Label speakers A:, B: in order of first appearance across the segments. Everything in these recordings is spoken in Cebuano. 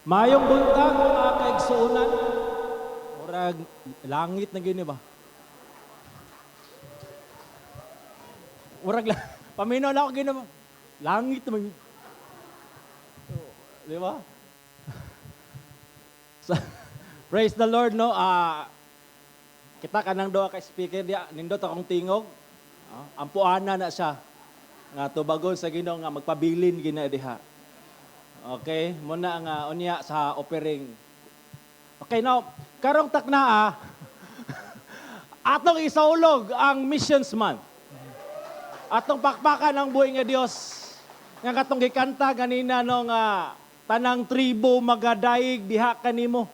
A: Maayong buntag, mga kaigsuonan. Murag langit na gini ba? Murag lang. Paminaw na ako gini ba? Langit naman. Di ba? So, praise the Lord, no? Kita kanang duha ka speaker diya, nindot akong tingog. Ampuana na siya nga tubagon sa Ginoo nga magpabilin gina diha. Okay, muna nga unya sa offering. Okay, now, karong takna atong isaulog ang Missions Month. Atong pakpakan ang buhi nga Dios. Nga katong gikanta ganina, no, nga tanang tribo magadayeg diha kanimo.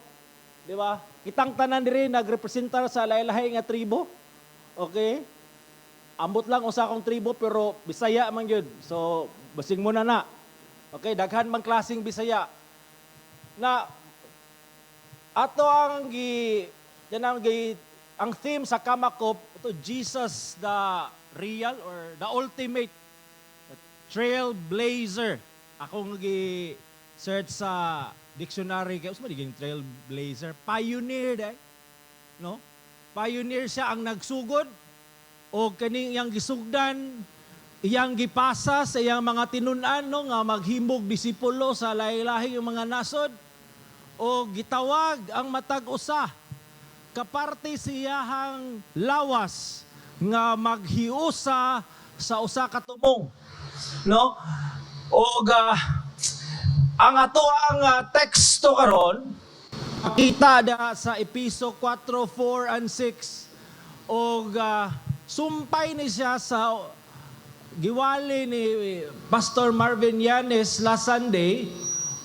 A: Di ba? Kitang tanan diri nagrepresentar sa lahi-lahi nga tribo. Okay? Ambot lang usa akong tribo, pero Bisaya man gyud. So basing mo na na. Okay, daghan man klaseng Bisaya. Na ato ang gi yan ang gi ang theme sa Kamakop ito, Jesus the real or the ultimate trailblazer. Akong gi search sa dictionary kay unsa man di trailblazer? Pioneer day. No? Pioneer siya, ang nagsugod o kaning iyang gisugdan, iyang gipasa sa iyang mga tinun-an, no, nga maghimog disipulo sa lahi-lahi yung mga nasod o gitawag ang matag usa kaparte siyahang lawas nga maghiusa sa usa ka tumong, no? Og ang ato ang teksto karon makita da sa Epeso 4, 4 and 6 og sumpay ni siya sa giwali ni Pastor Marvin Yanes last Sunday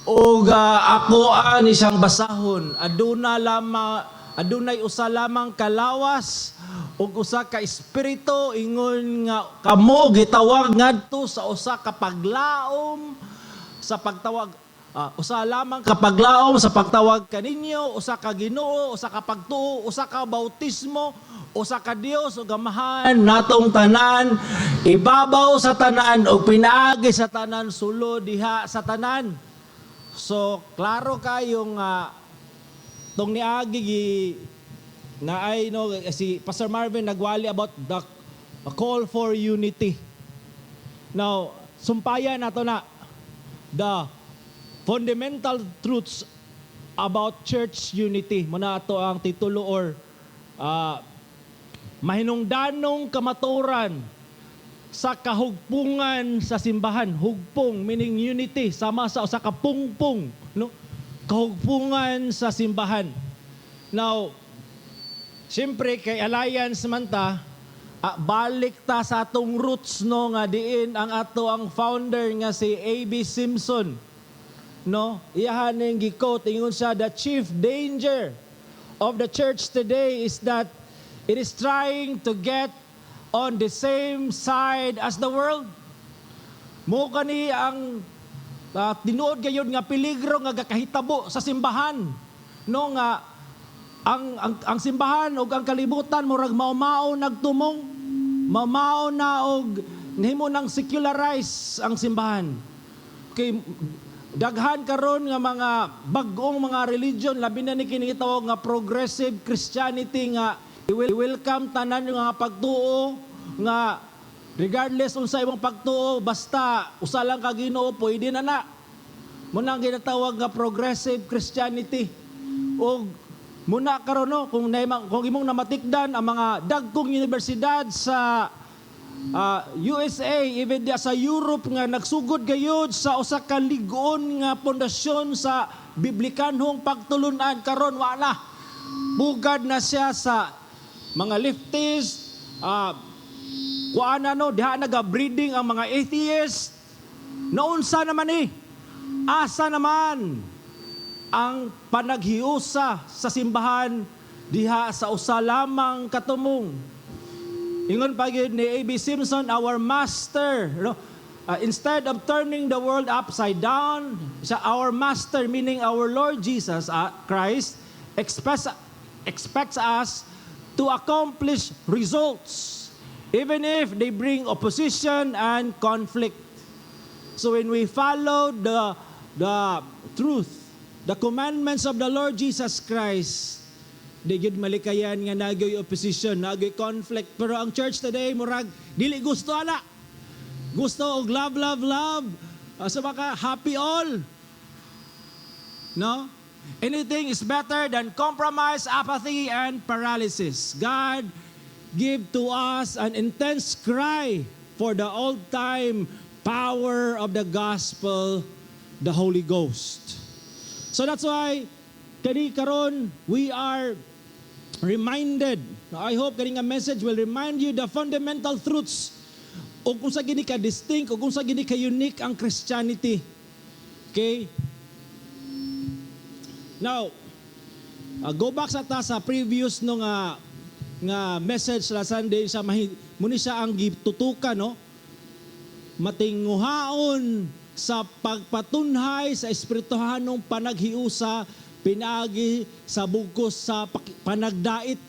A: og ako ani siyang basahon. Aduna lamang, adunay usa lamang kalawas ug usa ka espiritu, ingon nga kamo gitawag ngadto sa usa ka paglaom sa pagtawag, usa lamang ka paglaom sa pagtawag kaninyo, usa ka Ginoo, usa ka pagtuo, usa ka bautismo, usa ka Dios ug Amahan natong tanan, ibabaw sa tanan ug pinaagi sa tanan, sulod diha sa tanan. So klaro kayong tong niagi gi na ay, no, si Pastor Marvin nagwali about the call for unity. Now, sumpayan nato na the fundamental truths about church unity. Muna ato ang titulo or mahinungdanong kamatuoran sa kahugpungan sa simbahan. Hugpong meaning unity, sama sa usa ka pungpong, no? Kahugpungan sa simbahan. Now, siyempre kay Alliance man ta, balik ta sa atong roots, no, nga diin ang ato ang founder nga si A.B. Simpson, no? Iyahan ning gi-quote, ingon siya, "The chief danger of the church today is that it is trying to get on the same side as the world." Mo kani ang tinuod gayud nga peligro nga gakahitabo sa simbahan, no, nga ang simbahan ug ang kalibutan murag mao-mao nagtumong, mao na og nahimo nang secularize ang simbahan. Kay daghan karon nga mga bag-ong mga religion, labi na ni kini gitawag nga progressive Christianity nga i-welcome tanan yung mga pagtuo, nga regardless unsa imong pagtuo, basta usa lang ka Ginoo, pwede na na. Muna ang ginatawag nga progressive Christianity. Og muna karon, no, kung imong namatikdan ang mga dagkong universidad sa USA, even diya sa Europe, nga nagsugod gayud sa usa ka lig-on nga pundasyon sa biblikanhong pagtulunan, karon wala. Pugad na siya sa mga leftist, kuan na, no, diha naga-breeding ang mga atheist. Naunsa naman eh? Asa naman ang panaghiusa sa simbahan diha sa usa lamang katumong? Ingon pa gyud ni A.B. Simpson, our master, no? Instead of turning the world upside down, sa our master, meaning our Lord Jesus Christ, expects us to accomplish results, even if they bring opposition and conflict. So when we follow the truth, The commandments of the Lord Jesus Christ, di gyud malikayan nga naa gyoy opposition, naa gyoy conflict. Pero ang church today, murag dili gusto ana. Gusto og love, love, love. Sa baka happy all. No? Anything is better than compromise, apathy, and paralysis. God give to us an intense cry for the old-time power of the gospel, the Holy Ghost. So that's why kani karon we are reminded. I hope kani nga message will remind you the fundamental truths o kung unsa gini ka distinct o kung unsa gini ka unique ang Christianity. Okay? Now, go back sa ta sa previous no nga message last Sunday sa mahi, muni siya ang gitutukan, no, matinguhaon sa pagpatunhay sa espirituhanong panaghiusa pinaagi sa bugkos sa panagdait.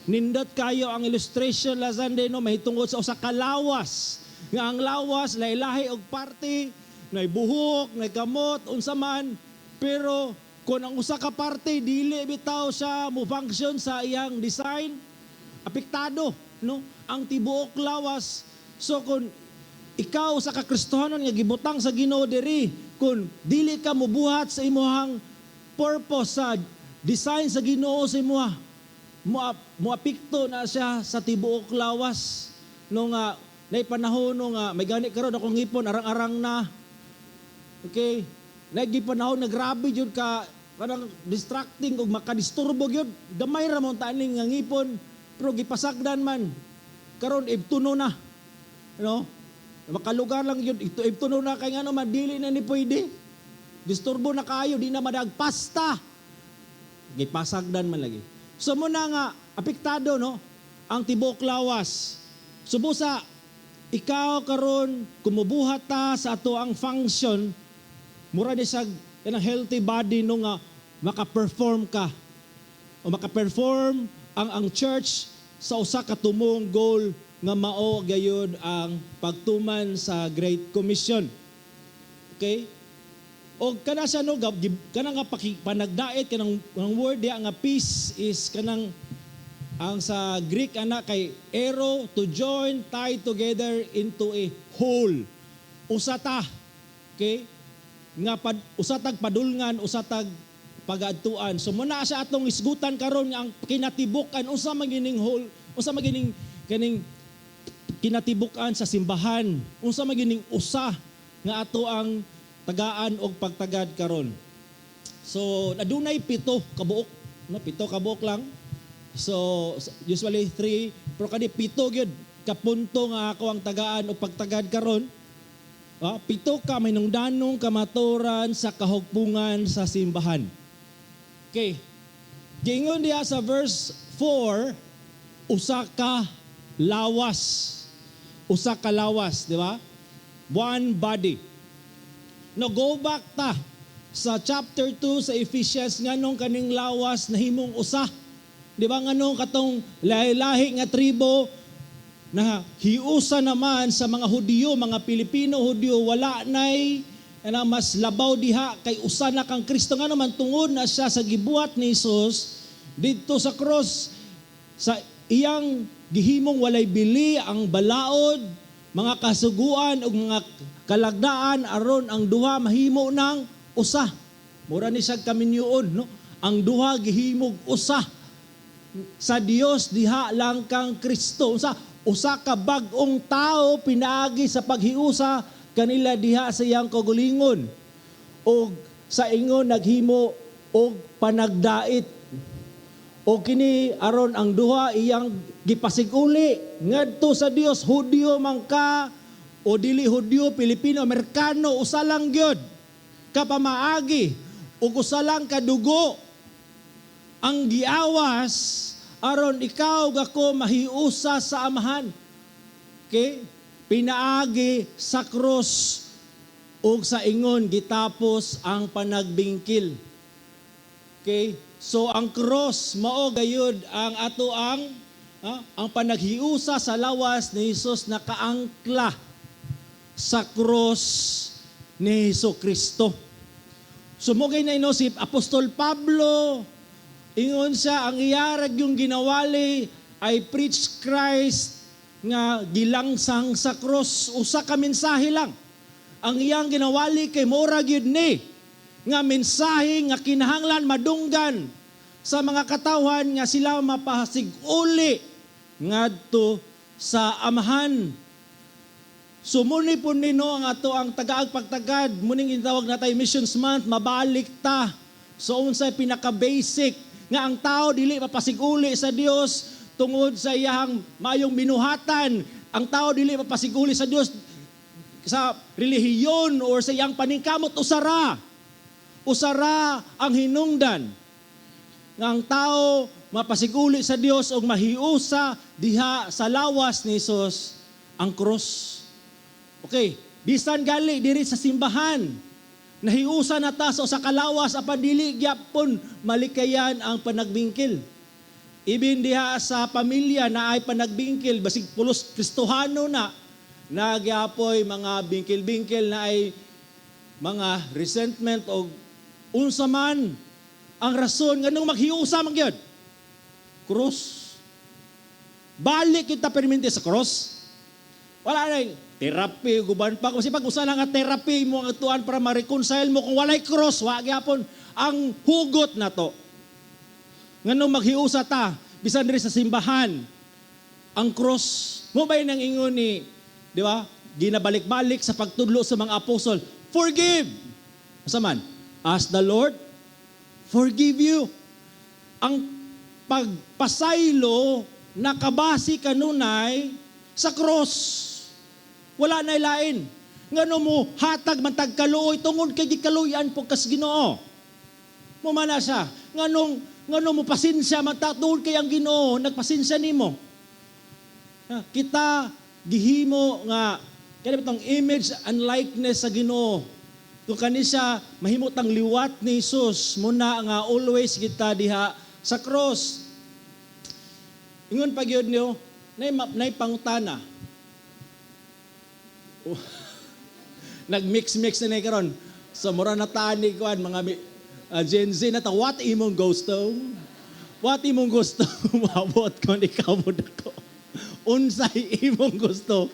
A: Nindot kayo ang illustration last Sunday, no, mahitungod sa usa ka lawas nga ang lawas lahi-lahi og parte, nay buhok, nay kamot, unsa man, pero kung ang usa ka parte dili bitaw siya mo function sa iyang design, apektado, no, ang tibuok lawas. So kung ikaw sa kakristohanon nga gibutang sa Ginoo diri, kung dili ka mobuhat sa imuhang purpose sa design sa Ginoo sa imuha, moapekto na siya sa tibuok lawas, no, nga nay panahon, no, nga may gani karon akong ngipon arang-arang na. Okay, nagi panahon na grabe jud ka parang distracting ug makadisturbo gyud, gamay ra mo taning nga ngipon, pero gipasagdan man. Karon ibtuno na, no, makalugar lang yun ito, ibtuno na kay ngano man dili na ni pwede, disturbo na kayo, di na madag pasta, gipasagdan man lagi. So muna nga apektado, no, ang tibuok lawas. So busa ikaw karon, kumubuhat ta sa ato ang function, mura ni sa kanang healthy body, no, nga maka-perform ka o maka-perform ang church sa usa ka tumong goal nga mao gayud ang pagtuman sa Great Commission. Okay? O kana siya, no, kanang nga panagdait, kanang word diya nga peace is kanang ang sa Greek ana kay eiro, to join, tie together into a whole. Usa ta. Okay? Nga usa tag padulngan, usa tag pagaadtuan. So muna siya atong isgutan karon nga ang kinatibuk-an, unsa man gining whole, unsa man gining kaning kinatibuk-an sa simbahan, unsa man gining usa nga ato ang tagaan og pagtagad karon. So adunay 7 kabuok, no, 7 kabuok lang. So usually 3, pero kani 7 gyud ka punto nga ako ang tagaan og pagtagad karon. 7 ka mahinungdanong kamaturan sa kahugpungan sa simbahan. Okay. Giingon diha sa verse 4, usa ka lawas. Usa ka lawas, di ba? One body. No, go back ta sa chapter 2 sa Ephesians, nganong kaning lawas nahimong usa. Di ba, nganong katong lahi-lahi nga tribo na hiusa naman sa mga Hudiyo, mga Pilipino Hudiyo, wala nay na mas labaw diha kay usa na kang Kristo. Nga naman tungod na siya sa gibuhat ni Jesus didto sa cross, sa iyang gihimong walay bili ang balaod, mga kasuguan ug mga kalagdaan aron ang duha mahimo ng usa. Mura ni siya kaminyoon, no? Ang duha gihimog usa sa Dios diha lang kang Kristo. Usa usa ka bag-ong tao pinaagi sa paghiusa kanila diha sa iyang kaugalingon. Og sa ingon naghimo og panagdait. O kini aron ang duha iyang gipasiguli ngadto sa Dios, Hudyo man ka o dili Hudyo, Pilipino, Amerikano, usa lang gyud ka pamaagi ug usa lang ka dugo ang giawas aron ikaw gako mahiusa sa Amahan. Okay? Pinaagi sa krus ug sa ingon gitapos ang panagbingkil. Okay? So ang cross mao gayud ang ato ang panaghiusa sa lawas ni Jesus, nakaangkla sa cross ni Hesus Kristo. Sumugay na ino si Apostol Pablo, ingon siya, ang iya ra gyung ginawali ay preach Christ nga gilangsang sa cross. Usa ka mensahe lang. Ang iyang ginawali kay mora gyud ni nga mensahe nga kinahanglan madunggan sa mga katawhan nga sila mapasig-uli ngadto sa Amahan. So muni po nino ang ato ang tagaag pagtagad, muning gitawag natay Missions Month, mabalik ta. So unsay pinaka-basic nga ang tao dili mapasiguli sa Dios tungod sa iyang maayong binuhatan? Ang tao dili mapasiguli sa Dios sa relihiyon or sa iyang paningkamot. Usara. Usara ang hinungdan nga ang tao mapasiguli sa Dios og mahiusa diha sa lawas ni Jesus, ang cross. Okay, bisan gali diri sa simbahan, nahiusa na ta sa usa ka lawas apan dili gyapon malikayan ang panagbingkil. Ibin diha sa pamilya na ay panagbingkil, basig pulos Kristohano na, nagyapoy mga bingkil-bingkil na ay mga resentment o unsa man ang rason nganong maghiusa man gyud. Cross. Balik kita perminti sa cross. Wala na therapy, guban pa. Kasi pag usa na nga therapy mo ang atuan para ma-reconcile mo, kung walay cross, wa gyapon ang hugot na to. Nganong maghiusa ta, bisan diri sa simbahan, ang cross. Mo ba nang ingon ni, di ba? Ginabalik-balik sa pagtudlo sa mga apostol, forgive. Asa man? As the Lord forgive you. Ang pagpasaylo nakabase kanunay sa cross. Wala na lain. Ngano mo hatag man tag kaluoy? Tungod kay gikaluyan po kas Ginoo. Mo man na siya. Nganong ngano mo pasensya man ta? Tungod kay ang Ginoo nagpasensya nimo. Kita gihimo nga kaya bitong image and likeness sa Ginoo. Kung kani siya mahimo tang liwat ni Jesus, muna nga always kita diha sa cross. Ingon pa gyud niyo, nay pangutana. Oh. Nag-mix-mix na ni karon. So mura na ta ni kuan mga Gen Z na ta, what imong gusto? What imong gusto maabot kung ikaw mo dako? Unsay imong gusto?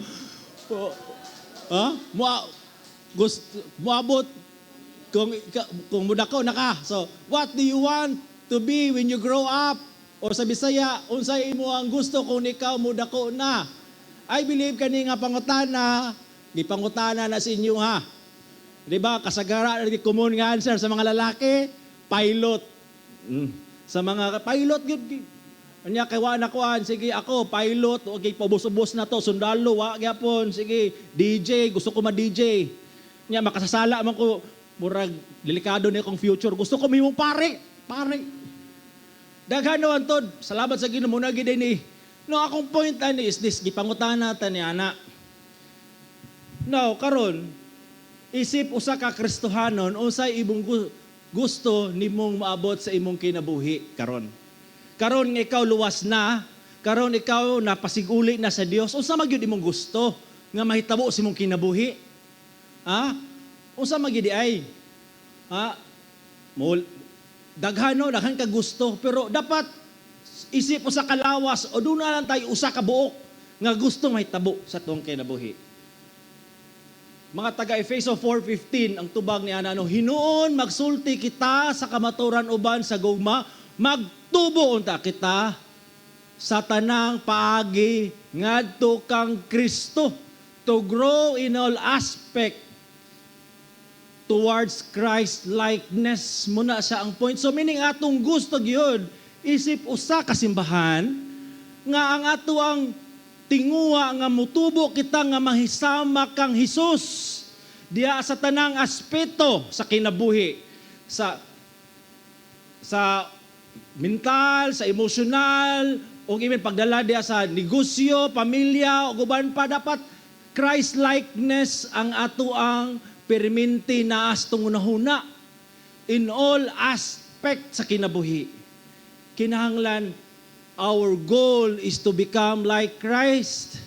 A: Oh, ha? Mo gusto moabot kung mudako na ka. So, what do you want to be when you grow up? Or sa Bisaya, unsay imo ang gusto kung ikaw mudako na? I believe kani nga pangutana, gipangutana na sa inyo ha. Di ba? Kasagara na common nga answer sa mga lalaki, pilot. Sa mga pilot gyud. Anya kay wa na kuan, sige ako pilot, okay, paubos-ubos na to, sundalo wa gyapon, sige, DJ, gusto ko ma-DJ. Nya makasasala man ko, murag delikado ni akong future. Gusto ko mahimong pare, pare. Daghan no antod, salamat sa Ginoo mo na gid ni. No, akong point ani is this, gipangutana ta ni ana. Now, karon isip usa ka Kristohanon, unsay imong gusto nimong maabot sa imong kinabuhi karon? Karon nga ikaw luwas na, karon ikaw napasiguli na sa Dios, unsa man gyud imong gusto nga mahitabo sa imong kinabuhi? Ha? Unsa man gyud ay? Ha? Mo daghan no, daghan ka gusto, pero dapat isip usa ka lawas o doon na lang tayo usa ka buok nga gusto mahitabo sa atong kinabuhi. Mga taga Efeso 4:15 ang tubag ni ana no, hinuon magsulti kita sa kamaturan uban sa gugma, magtubo unta kita sa tanang paagi ngadto kang Kristo, to grow in all aspect towards Christ likeness. Muna siya ang point. So meaning atong gusto gyud isip usa ka simbahan nga ang ato ang tinguha nga mutubo kita nga mahisama kang Hesus diha sa tanang aspeto sa kinabuhi, sa mental, sa emosyonal, o even pagdala diha sa negosyo, pamilya, ug uban pa. Dapat Christ likeness ang ato ang perminti naa sa atong hunahuna in all aspect sa kinabuhi. Kinahanglan our goal is to become like Christ.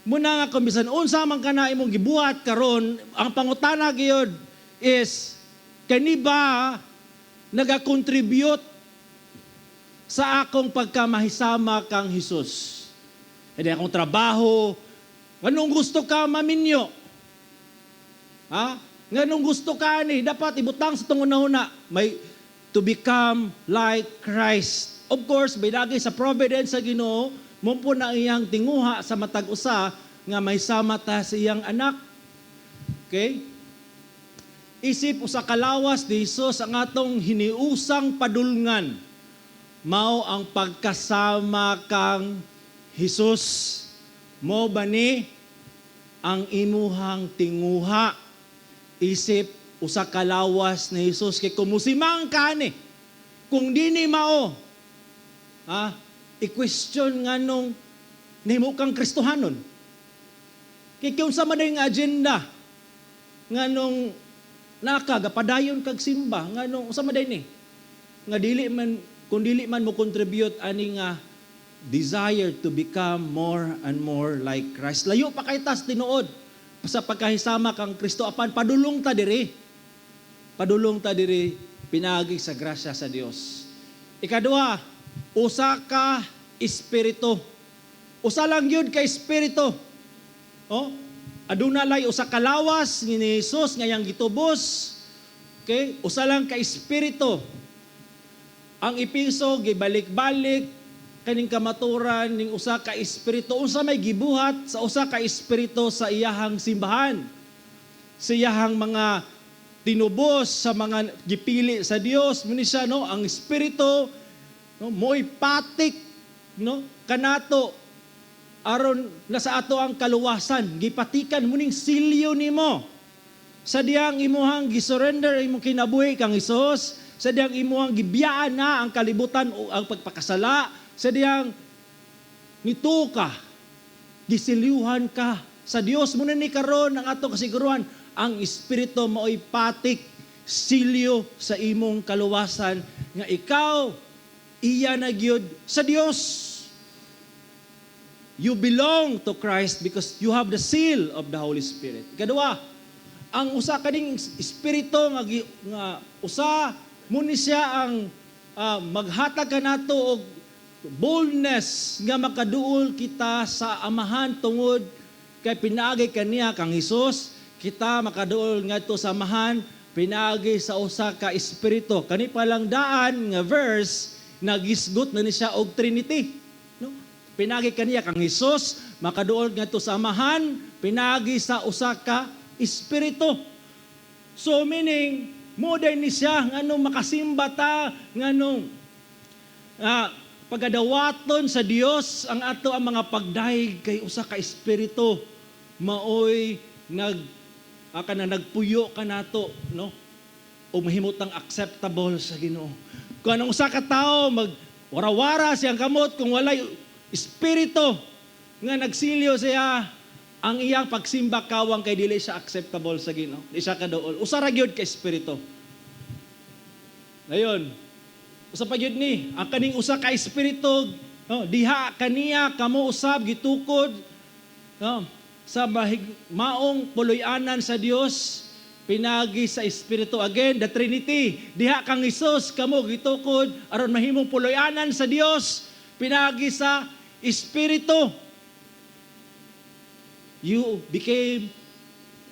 A: Muna nga kung bisan unsa man kana imong gibuhat karon, ang pangutana gyud is Kani ba nagakontribute sa akong pagkamahisama kang Hesus? Hindi akong trabaho, nganong gusto ka maminyo? Ha? Nganong gusto ka ni dapat ibutang sa atong huna may to become like Christ. Of course, pinaagi sa providence sa Ginoo, mao po na iyang tinguha sa matag usa nga mahisama ta sa iyang anak. Okay? Isip usa ka lawas ni Hesus, ang atong hiniusang padulngan mao ang pagkasama kang Hesus. Mao ba ni ang imuhang tinguha isip usa ka lawas ni Hesus? Kay kung musimang ka ni, kung dini mao, ha, i-question nganong nahimo kang Kristohanon. Kay kung sa man nga agenda, nganong nakagapadayon kag simba, nganong unsa man ni nga dili man, kung dili man mo contribute ani nga desire to become more and more like Christ? Layo pa kay tas tinuod sa pagkahisama kang Kristo, apan padulong ta diri. Padulong ta diri pinaagi sa grasya sa Dios. Ikaduha, usa ka espiritu. Usa lang gyud ka espiritu. Oh, aduna lay usa ka lawas ni Jesus nga iyang gitubos. Okay? Usa lang ka espiritu. Ang Epeso gibalik-balik kaning kamaturan ning usa ka espiritu, unsa may gibuhat sa usa ka espiritu sa iyahang simbahan, sa iyahang mga tinubos, sa mga gipili sa Dios. Muni siya, no, ang espiritu, no, mo'y patik, no, kanato aron nasa ato ang kaluwasan. Gipatikan mo ning silyo nimo sa diyang imuhang gisurrender imong kinabuhi kang Hesus, sa diyang imuhang gibiyaan na ang kalibutan o ang pagpakasala, sa diyang nituo ka, gisilyuhan ka sa Dios. Muna ni karon ang ato kasiguruhan, ang espiritu mao'y patik, silyo sa imong kaluwasan nga ikaw iya na gyud sa Dios. You belong to Christ because you have the seal of the Holy Spirit. Kadua, ang usa kaning espiritu nga, nga usa mo ni siya ang maghatag kanato og boldness nga makaduol kita sa Amahan, tungod kay pinaagi kaniya kang Hesus kita makaduol ngadto sa Amahan pinaagi sa usa ka espiritu. Kani pa lang daan nga verse, nagisgot na ni siya og Trinity, no? Pinaagi kaniya kang Hesus makaduol ngadto sa Amahan pinaagi sa usa ka espiritu. So meaning mo ni siya nganong makasimba ta, nganong pagadawaton sa Dios ang ato ang mga pagdayeg, kay usa ka espiritu maoy nag kana nagpuyo kanato, no, o mahimutang acceptable sa Ginoo. Kung anong usa ka tawo mag warawara siyang kamot, kung walay espiritu nga nagsilyo siya, ang iyang pagsimba kawang kay dili siya acceptable sa Ginoo. Di siya kaduol. Usa ra gyud ka espiritu. Ngayon, usa pa gyud ni, ang kaning usa ka espiritu, no, diha kaniya kamo usab gitukod, no, sa mahig, maong puloy-anan sa Dios pinagi sa espiritu. Again, the Trinity. Diha kang Hesus kamo gitukod aron mahimong puloy-anan sa Dios pinagi sa espiritu. You became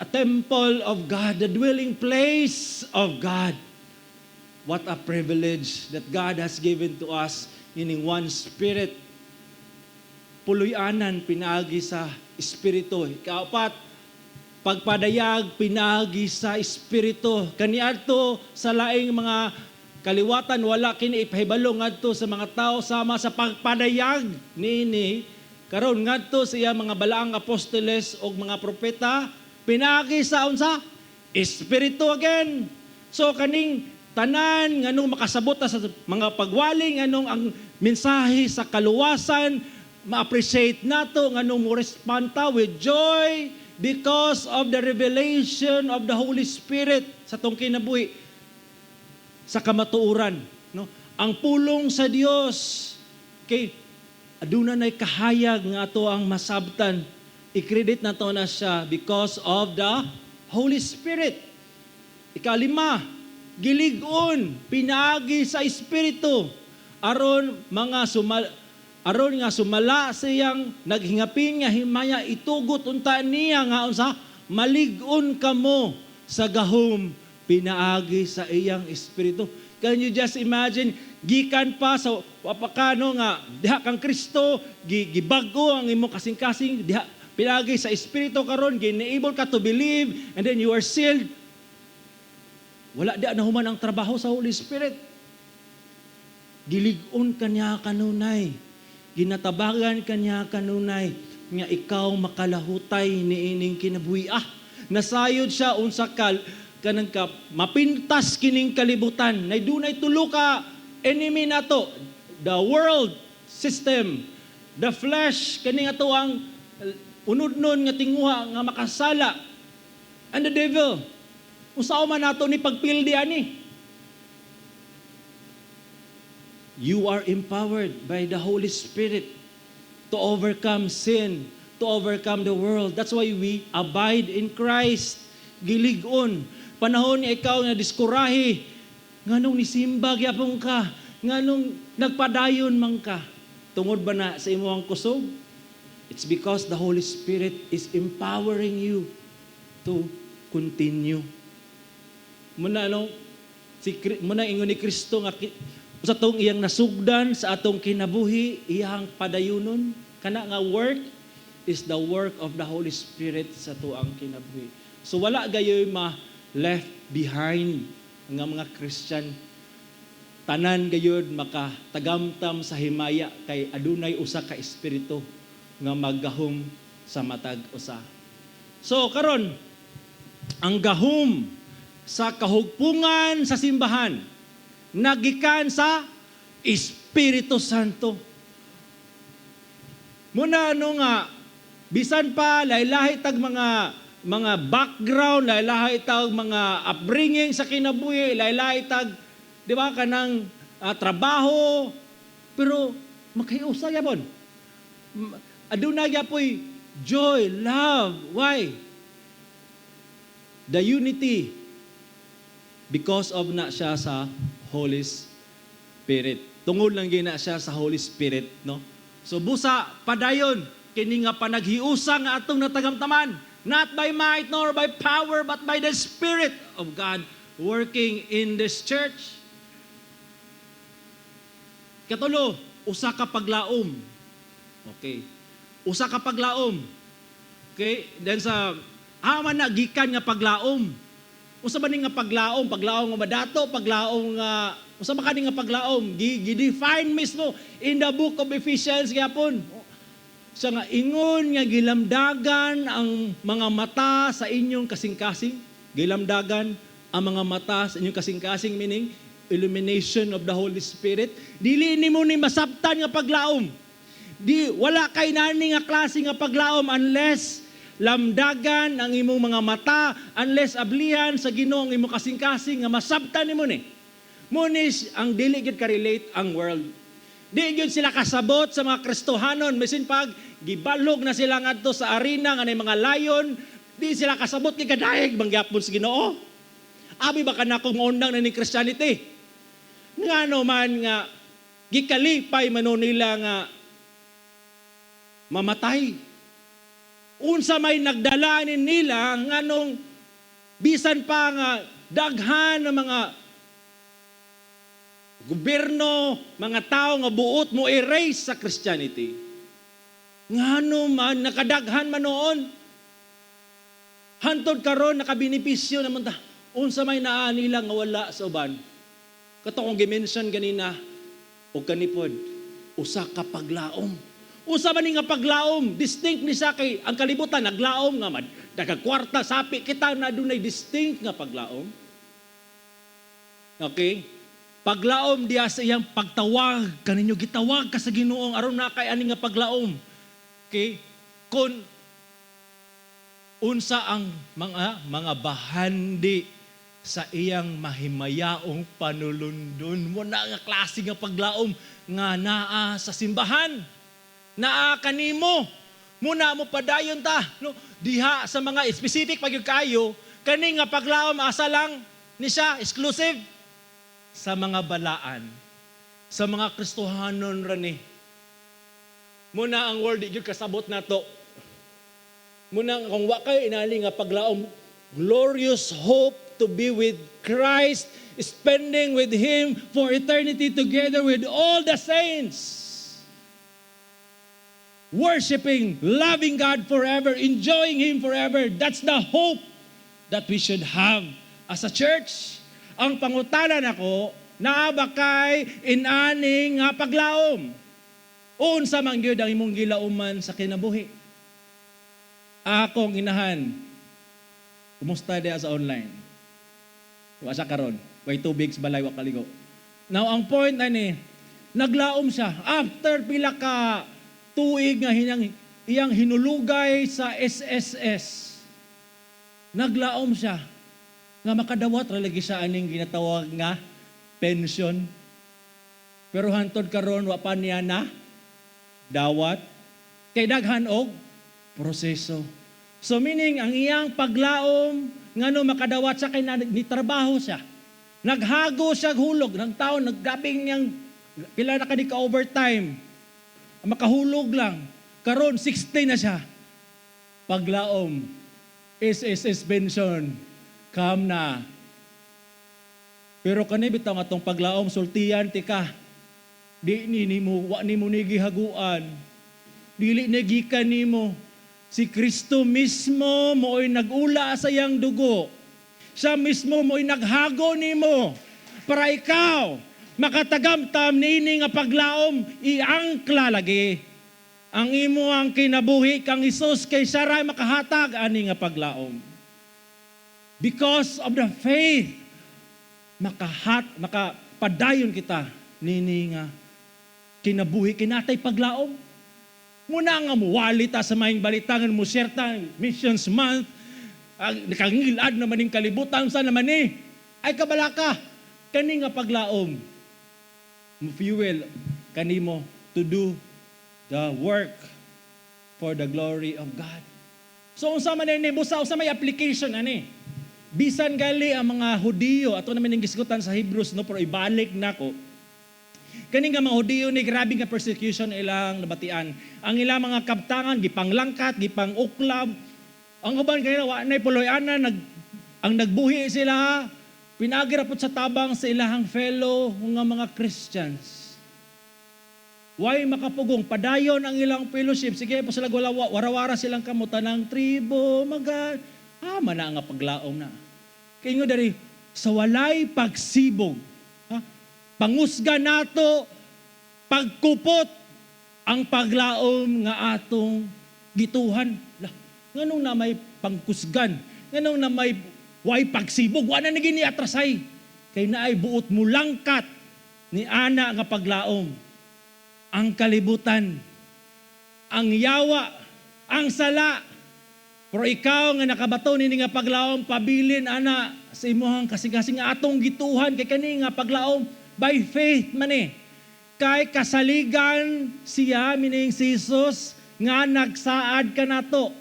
A: a temple of God, the dwelling place of God. What a privilege that God has given to us in one spirit. Puloy-anan pinaagi sa espiritu. Ikaapat, pagpadayag pinaagi sa espiritu. Kaniadto sa laing mga kaliwatan, wala kini ipahibalo ngadto sa mga tao sama sa pagpadayag niini karon ngadto sa iya mga balaang apostoles o mga propeta pinaagi sa unsa? Espiritu again. So kaning tanan nganong makasabot ta sa mga pagwali, nganong ang mensahe sa kaluwasan ma-appreciate nato, nganong mo respond ta with joy, because of the revelation of the Holy Spirit sa atong kinabuhi sa kamatuoran, no? Ang pulong sa Dios kay aduna nay kahayag nga ato ang masabtan. I-credit nato na siya because of the Holy Spirit. Ikalima, Gilig-on pinaagi sa Espiritu aron nga sumala sa iyang naghingapin nga himaya, itugot unta niya nga unsa, malig-on kamo sa gahom pinaagi sa iyang Espiritu. Can you just imagine, gikan pa sa wapakano nga diha kang Kristo, gibag-o ang imong kasing-kasing diha pinaagi sa Espiritu, karon gi-enable ka to believe and then you are sealed. Wala diha nahuman ang trabaho sa Holy Spirit. Gilig-on kaniya kanunay. Ginatabagan kaniya kanunay nga ikaw makalahutay niining kinabuhi. Ah, nasayod siya unsa ka kanang ka mapintas kining kalibutan. Nay dunay tulo ka enemy nato. The world system, the flesh, kani ato ang unudnon nga tinguha nga makasala, and the devil. Unsa man nato ni pagpildi ani? You are empowered by the Holy Spirit to overcome sin, to overcome the world. That's why we abide in Christ. Gilig-on. Panahon ni ikaw nga diskurahe, nganong nisimba gyapon ka, nganong nagpadayon man ka. Tungod ba na sa imong kusog? It's because the Holy Spirit is empowering you to continue. Muna no, muna ingon ni Kristo nga sa atong iyang nasugdan sa atong kinabuhi, iyang padayunon. Kana nga work is the work of the Holy Spirit sa tuang kinabuhi. So wala gayoy ma left behind nga mga Christian. Tanan gayud makatagamtam sa himaya kay adunay usa ka espiritu nga maggahom sa matag usa. So karon, ang gahom sa kahugpungan sa simbahan nagikan sa Espiritu Santo. Muna ano nga, bisan pa lahi-lahi tag mga background, lahi-lahi tag mga upbringing sa kinabuhi, lahi-lahi tag, di ba, kanang trabaho, pero makahiusa gyapon. Aduna gyapoy joy, love. Why? The unity because of na siya sa Holy Spirit. Tungod lang gina siya sa Holy Spirit, no? So busa padayon kini nga panaghiusa nga atong natagamtaman, not by might nor by power but by the Spirit of God working in this church. Katulo, usa ka paglaom. Okay. Usa ka paglaom. Okay? Then sa ama na gikan nga paglaom. Usa ba ni nga paglaom? Paglaom nga madato, paglaom nga usa ba kani nga paglaom? Gi-define mismo in the book of Ephesians gyapon. Sa nga ingon nga gilamdagan ang mga mata sa inyong kasing-kasing. Gilamdagan ang mga mata sa inyong kasing-kasing, meaning illumination of the Holy Spirit. Dili nimo ni masabtan nga paglaom. Di wala kay nani nga klase nga paglaom unless lamdagan ang imong mga mata, unless ablihan sa Ginoo ang imong kasing-kasing nga masabtan nimo ni. Munis ang dili gyud ka-relate ang world. Di gyud sila kasabot sa mga Kristohanon, bisin pag gibalog na sila ngadto sa arena nga nay mga lion, di sila kasabot kay kadayeg bang gyapon sa Ginoo. Abi ba kanako maundang na ni Christianity? Ngano man nga gikalipay man nila nga mamatay. Unsa may nagdala ni nila nganong bisan pa nga daghan ng mga gobyerno, mga tao nga buot mo erase sa Christianity. Ngano man nakadaghan man noon. Hantod karon nakabenepisyo naman ta. Unsa may naa nila nga wala sa uban. Kato kong gi-mention ganina og kanipod, usa ka paglaom. Usa man ni nga paglaom, distinct ni siya kay ang kalibutan naglaom nga man nagakwarta sapi kita na dunay distinct nga paglaom. Okay? Paglaom diya sa iyang pagtawag kaninyo, gitawag ka sa Ginoo aron na kay ani nga paglaom. Okay? Kung unsa ang mga bahandi sa iyang mahimayaong panulundon. Mo na nga klase nga paglaom nga naa sa simbahan. Naa kanimo. Muna mo padayon ta, no? Diha sa mga specific pag kayo kani nga paglaom asa lang Ni siya exclusive sa mga balaan, sa mga Kristohanon ra ni. Muna ang world di gyud kasabot nato. Muna kung wa kay inali nga paglaom, glorious hope to be with Christ, spending with Him for eternity together with all the saints. Worshiping, loving God forever, enjoying Him forever. That's the hope that we should have as a church. Ang pangutana nako, naa ba kay inani nga paglaom? Unsa man gyud ang imong gilauman sa kinabuhi? Akong inahan, kumusta diha sa online? Wa siya karon. Way tubig sa balay, wa kaligo. Now, ang point ani, naglaom siya. After pila ka tuig nga hinang, iyang hinulugay sa SSS, naglaom siya nga makadawat ra lagi siya aning ginatawag nga pension. Pero hantod karon wa pa niya na dawat. Kay daghan og proseso. So meaning ang iyang paglaom ngano makadawat siya kay ni trabaho siya. Naghago siya hulog ng taon, naggabing niyang pila na kani ka overtime. Makahulog lang. Karon 60 na siya. Paglaom, SSS pension come na. Pero kani bitaw nga atong paglaom, sultian tika. Di ni nimo, wa nimo ni gihaguan. Dili ni gikan nimo. Si Kristo mismo mo'y nagula sa iyang dugo. Siya mismo mo'y naghago nimo para ikaw makatagamtam niini nga paglaom, iangkla lagi ang imo ang kinabuhi kang Hesus kay siya ra makahatag ani nga paglaom. Because of the faith, makapadayon kita nini nga kinabuhi, kinatay paglaom. Muna nga muwali ta sa maayong balita nga mo share ta Missions Month, ang nakangilad naman ning kalibutan sa naman ni ay kabalaka kani nga paglaom mo fuel kanimo to do the work for the glory of God. So unsa man ni busa, unsa may application ani? Bisan gali ang mga Hudiyo, ato naman ning gisgutan sa Hebrews, no, pero ibalik nako. Kani nga mga Hudiyo ni, grabe nga persecution ilang nabatian. Ang ilang mga kabtangan gipanglangkat, gipang-uklab. Ang uban kanila wa nay puloy-anan, ang nagbuhi sila pinaagi ra pud sa tabang sa ilahang fellow nga mga Christians. Way makapugong, padayon ang ilang fellowship. Sige po sila wala, warawara silang kamutan ng tribo, maga, mana nga paglaom na. Kaya nga dari, sa walay pagsibog, ha? Pangusga nato, pagkupot, ang paglaom nga atong gituhan. Lah, nganong na may pangkusgan, nganong na may way pagsibog, wala na gini atrasay. Kay naay buot mulangkat ni ana nga paglaom. Ang kalibutan, ang yawa, ang sala. Pero ikaw nga nakabato nini nga paglaom, pabilin ana sa imuhang kasing-kasing nga atong gituhan kay kani nga paglaom by faith man eh. Kay kasaligan siya, meaning si Jesus, nga nagsaad kanato.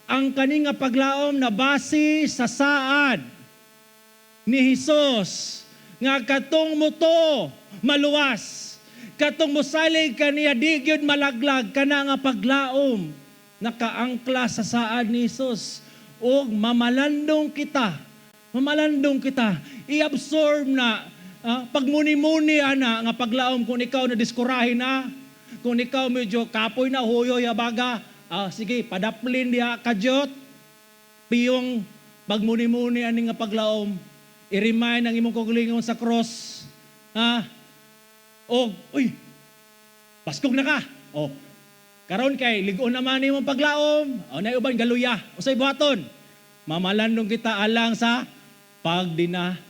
A: Ang kani nga paglaom na base sa saad ni Jesus nga katong muto maluwas, katong mosalig kaniya di gyud malaglag. Kana nga paglaom nakaangkla sa saad ni Jesus ug mamalandong kita, mamalandong kita. I-absorb na, pagmuni-muni ana nga paglaom. Kung ikaw na diskurahin na, kung ikaw medyo kapoy na, huyoy abaga, sige, padaplin diha kadyot piyong pagmuni-muni ani nga paglaom. I-remind ang imong kaugalingon sa cross, ha, og uy, baskog na ka. Oh, karon kay lig-on naman imong paglaom. O nay uban galuya, usay buhaton? Mamalandong kita alang sa pagdina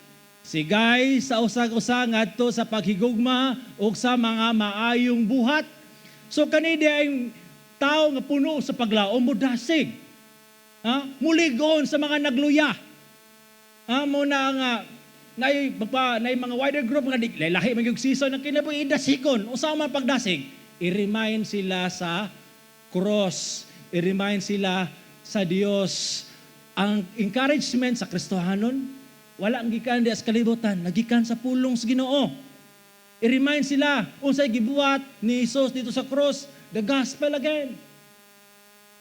A: sigay sa usag-usa ngadto sa paghigugma ug sa mga maayong buhat. So kani di ay tao nga puno sa paglaom mo dasig. Ha? Muligon sa mga nagluya. Ha, mo na nga nay magpa nay mga wider group nga di lahi man gyud season ng kinabuhi, idasigon. Usa man pagdasig? I-remind sila sa cross, i-remind sila sa Dios. Ang encouragement sa Kristohanon. Wala ang gikan diha sa kalibutan, nagikan sa pulong sa Ginoo. I-remind sila unsay gibuhat ni Jesus dito sa cross, the gospel again.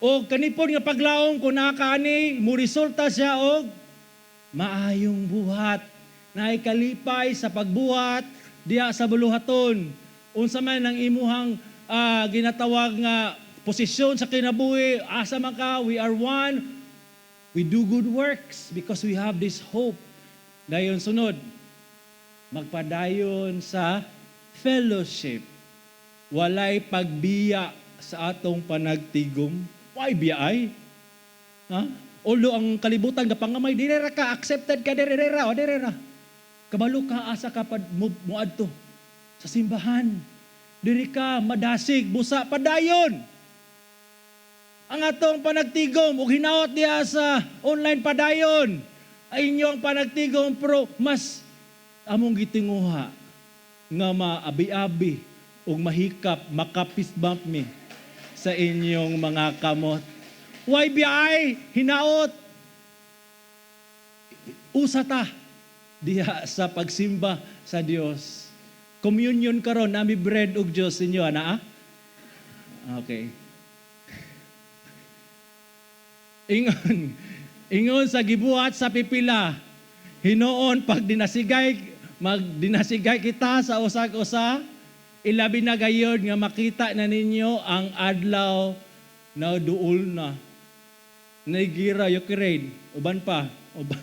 A: O kanipon nga paglaom kung naa ka ani, mo resulta siya og maayong buhat. Naay kalipay sa pagbuhat diha sa buluhaton. Unsa man ang imuhang ginatawag nga posisyon sa kinabuhi, asa man ka, we are one. We do good works because we have this hope. Dayon sunod, magpadayon sa fellowship. Walay pagbiya sa atong panagtigom. Why biya ay? Ha? Although ang kalibutan gapangamay, dire ra ka, accepted ka, dire ra, o dire ra. Kabalo ka asa ka pad mo moadto sa simbahan. Diri ka madasig, busa padayon. Ang atong panagtigom ug hinaot diha sa online, padayon. Ay inyong panagtigom, pero mas among gitinguha nga maabi-abi ug mahikap, maka-fist bump mi sa inyong mga kamot. YBI, hinaot. Usa ta diha sa pagsimba sa Dios. Communion karon, nami bread ug juice inyo ana ah? Okay. Ingon sa gibuhat sa pipila, hinuon pag dinasigay, magdinasigay kita sa usag usa, ilabi na gayod nga makita na ninyo ang adlaw na duol na. Nigeria, Ukraine, uban pa. Uban.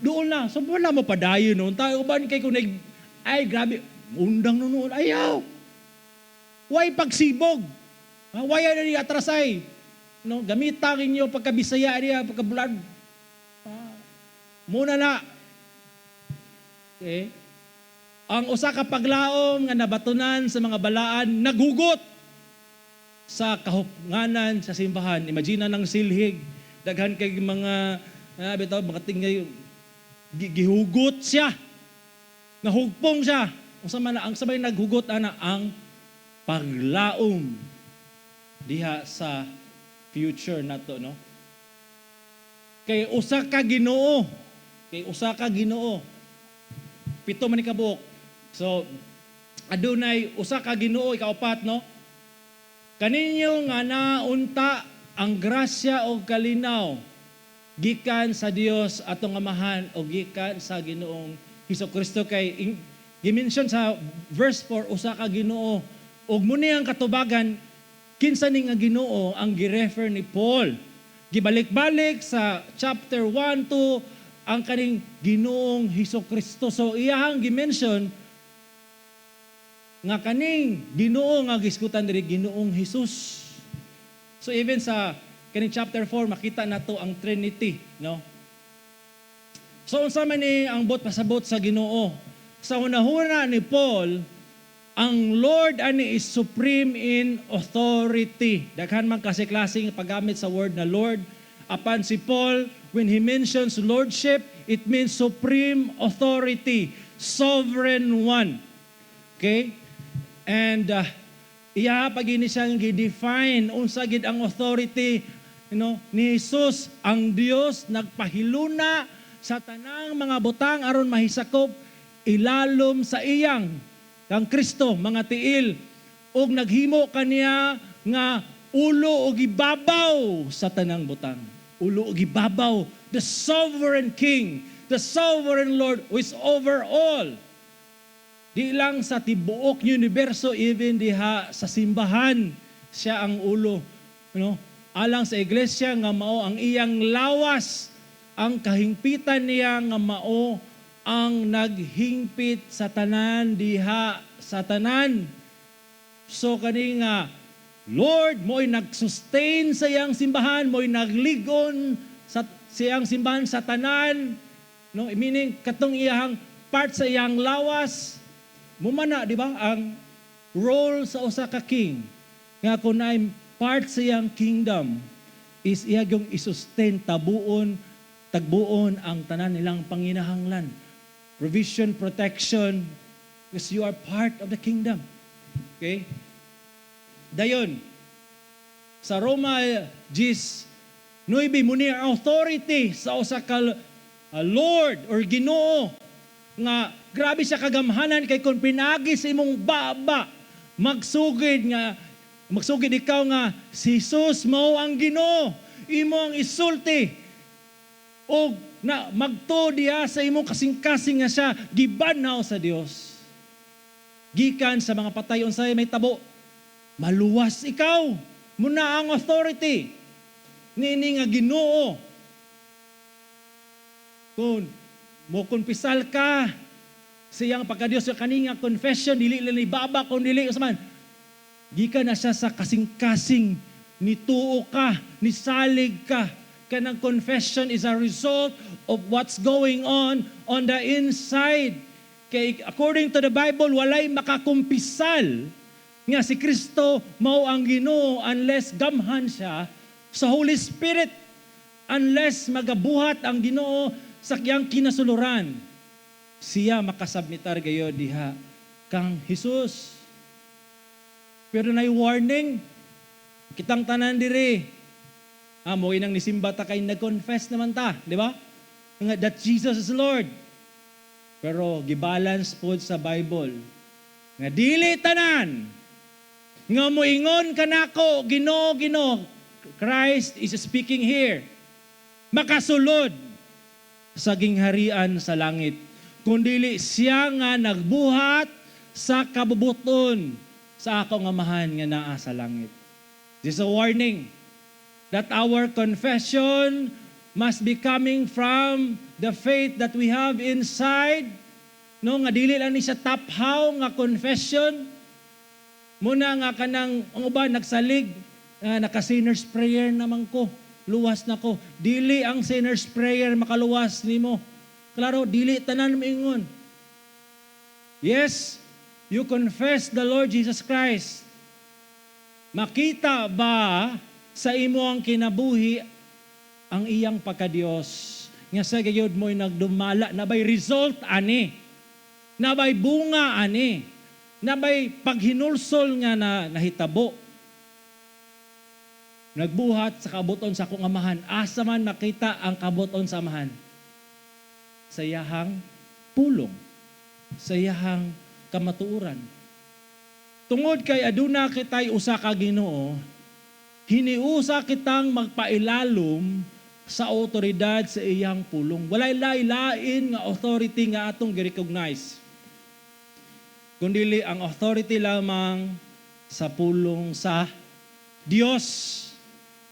A: Duol na. So wala mo padayon noon. Tayo uban kay kung nag, ay grabe, undang noon, ayaw. Why pagsibog? Ha? Why ano ni atrasay? No, gamita ninyo pagkabisaya niya, pagka-blood. Ah, muna na. Okay? Ang usa ka paglaom nga nabatunan sa mga balaan naghugot sa kahupnganan sa simbahan. Imagine ng silhig. Daghan kay mga bitaw mga tingay gihugot siya. Nahugpong siya. Unsa man ang sabay naghugot ana? Ang paglaom diha sa future nato, no? Kay usa ka Ginoo. Kay usa ka Ginoo. 7 man ni kabuok. So adunay usa ka Ginoo, ikaupat, no? Kaninyo nga naunta ang grasya o kalinaw gikan sa Dios atong Amahan o gikan sa Ginoong Hesus Kristo, kay gimension sa verse 4, usa ka Ginoo, ug muni ang katubagan kinsa ni nga Ginoo ang girefer ni Paul. Gibalik-balik sa chapter 1, 2 ang kaning Ginoong Hesus Kristo. So iyahang gimension nga kaning Ginoo nga gisgutan diri, Ginoong Hesus. So even sa kaning chapter 4, makita nato ang Trinity, no? So unsa man ni ang buot pasabot sa Ginoo? Sa hunahuna ni Paul, ang Lord ani is supreme in authority. Daghan man kasi klaseng paggamit sa word na Lord. Apan si Paul, when he mentions lordship, it means supreme authority, sovereign one. Okay? And iya pag ini siyang gi-define unsa gid ang authority ni Jesus. Ang Dios nagpahiluna sa tanang mga butang aron mahisakop ilalom sa iyang, kang Kristo, mga tiil ug naghimo kaniya nga ulo og ibabaw sa tanang butang. Ulo og ibabaw, the sovereign king, the sovereign Lord who is over all. Di lang sa tibuok universo, even diha sa simbahan, siya ang ulo. No? Alang sa iglesia nga mao ang iyang lawas, ang kahingpitan niya nga mao ang naghingpit sa tanan diha sa tanan. So kani nga Lord, mo'y nag-sustain sa iyang simbahan, mo'y nagligon sa siyang simbahan sa tanan. No, meaning katong iyang part sa iyang lawas. Mumana, di ba? Ang role sa usa ka king nga kung naay part sa iyang kingdom is iya yung isustain, tabuon, tagbuon ang tanan nilang panginahanglan. Provision, protection, because you are part of the kingdom. Okay? Dayon, sa Roma 10:9, muni ang authority sa usa ka Lord or Ginoo nga grabe siya kagamhanan kay kung pinagi sa imong baba magsugid ikaw nga si Jesus mao ang Ginoo, imo ang isulti og na magtuo diha sa imong kasing-kasing nga siya gibanhaw sa Dios gikan sa mga patay, unsay mahitabo? Maluwas ikaw. Muna ang authority niini nga Ginoo. Kung mo kumpisal ka sa iyang pagkadiyos, sa kani nga confession, dili lang ni baba kung dili unsa man, gikan na siya sa kasing-kasing, nituo ka, nisalig ka. Kanang confession is a result of what's going on the inside. Kay according to the Bible, walay makakumpisal nga si Kristo mao ang Ginoo unless gamhan siya sa Holy Spirit, unless magabuhat ang Ginoo sa iyang kinasuluran, siya makasabmitar gayod diha kang Jesus. Pero nay warning kitang tanan diri. Ah, mo inang nisimba ta kay nag-confess naman ta, di ba? Nga that Jesus is Lord. Pero gibalance pod sa Bible nga dili tanan nga moingon kanako, "Ginoo, Ginoo," Christ is speaking here, makasulod sa gingharian sa langit, kundili siya nga nagbuhat sa kabubuton sa akong Amahan nga naa sa langit. This is a warning that our confession must be coming from the faith that we have inside. No, nga dili lang ni sa taphaw nga confession. Muna nga kanang ang uban nagsalig, naka sinner's prayer naman ko, luwas na ko. Dili ang sinner's prayer makaluwas nimo. Klaro, dili tanan moingon. Yes, you confess the Lord Jesus Christ. Makita ba sa imo ang kinabuhi ang iyang pagkadiyos? Nga sa gayod mo'y nagdumala, nabay result ani? Nabay bunga ani? Nabay paghinulsol nga na nahitabo? Nagbuhat sa kabuton sa akong Amahan. Asa man makita ang kabuton sa Amahan? Sa iyahang pulong. Sa iyahang kamatuoran. Tungod kay aduna kitay usa ka Ginoo, hiniusa kitang magpailalom sa otoridad sa iyang pulong. Walay lain nga authority nga atong gi-recognize, kundili ang authority lamang sa pulong sa Dios.